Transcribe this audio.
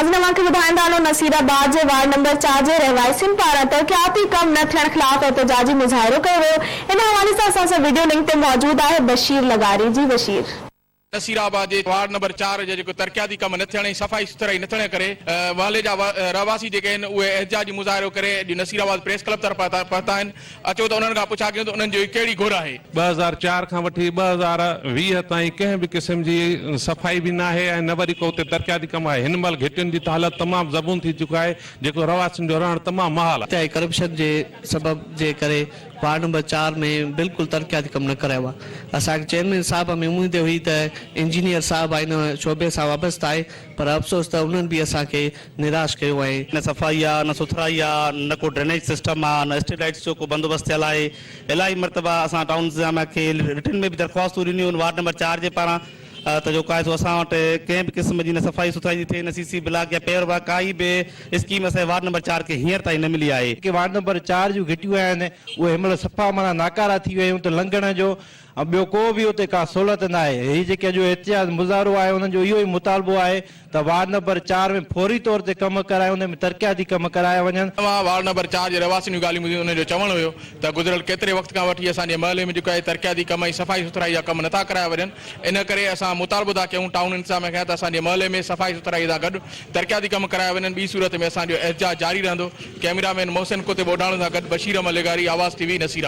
اڄ اوهان کي ٻڌائيندا هلون نصير آباد جي وارڊ نمبر چار جي رهواسين پاران ترقياتي ڪم نه ٿيڻ خلاف احتجاجي مظاهرو ڪيو ويو ان حوالي سان اسان سان وڊيو لنڪ تي موجود آهي بشير لغاري جي بشير. نصير آباد جي وارڊ نمبر چار جا جيڪو ترقياتي ڪم نه ٿيڻ ۽ صفائي سٿرائي نه ٿيڻ ڪري محلي جا رهواسي جيڪي آهن اهي احتجاجي مظاهرو ڪري اڄ نصير آباد پريس ڪلب طرف پهتا آهن اچو ته انهن کان پڇا ڪيون ته انهن جي ڪهڙي گهر آهي. 2004 کان وٺي 2020 تائين ڪنهن به قسم جي صفائي به ناهي ۽ نه وري ڪو اتي ترقياتي ڪم آهي. هن مهل گهٽين جي ته حالت تمام زبون ٿي چڪي آهي جيڪو رهواسين جو رهڻ تمام محال آهي. انتهائي ڪرپشن جي سبب جي ڪري وارڊ نمبر چار ۾ بلڪل ترقياتي ڪم نه ڪرايو آهي. اسان کي چيئرمين صاحب ۾ اميد هئي ته انجنيئر صاحب ان شعبي سان وابسته آهي پر افسوس ته انهن به اسان کي نراش ڪيو ۽. نه صفائي آ نه سٿرائي آ نه ڪو ڊرينيج سسٽم آ نه اسٽريٽ لائيٽس جو ڪو بندوبست ٿيل آهي الاهي مرتبا اسان ٽائون انتظاميا کي رٽن ۾ به درخواستون ڏنيون آهن وارڊ نمبر چار جي پاران ته جو ڪا سو اسان وٽ ڪنهن به قسم جي نه صفائي سٿرائي ٿي ٿئي نه سي سي بلاڪ يا پيور بلاڪ ڪائي به اسڪيم اسان جي وارڊ نمبر چار کي هينئر تائين نه ملي آهي. جيڪي وارڊ نمبر چار جون گهٽيون آهن اهي هن مهل صفا معنيٰ ناڪارا ٿي ويون ته لنگهڻ جو ۽ ٻيو ڪو به اتي ڪا سهولت ناهي. هي جيڪي اڄ احتجاج مظاهرو آهي انهن جو اهو ئي مطالبو آهي ته وارڊ نمبر چار ۾ فوري طور تي ڪم ڪرائي ان ۾ ترقياتي ڪم ڪرايا وڃن. اوهان وارڊ نمبر چار جي رهواسين جون ڳالهيون ٻڌيون انهن جو چوڻ هيو ته گذريل ڪيتري وقت کان وٺي اسان جي محلي ۾ جيڪو آهي ترقياتي ڪم ۽ صفائي سٿرائي جا ڪم نٿا ڪرايا وڃن ان ڪري اسان مطالبو ٿا ڪيون ٽائون انتظاميا کان ته اسان جي محلي ۾ صفائي سٿرائي سان گڏ ترقياتي ڪم ڪرايا وڃن ٻي صورت ۾ اسان جو احتجاج جاري رهندو ڪئميرا مين محسن قطب اوڍاڻو سان گڏ بشير احمد لغاري آواز ٽي وي نصير.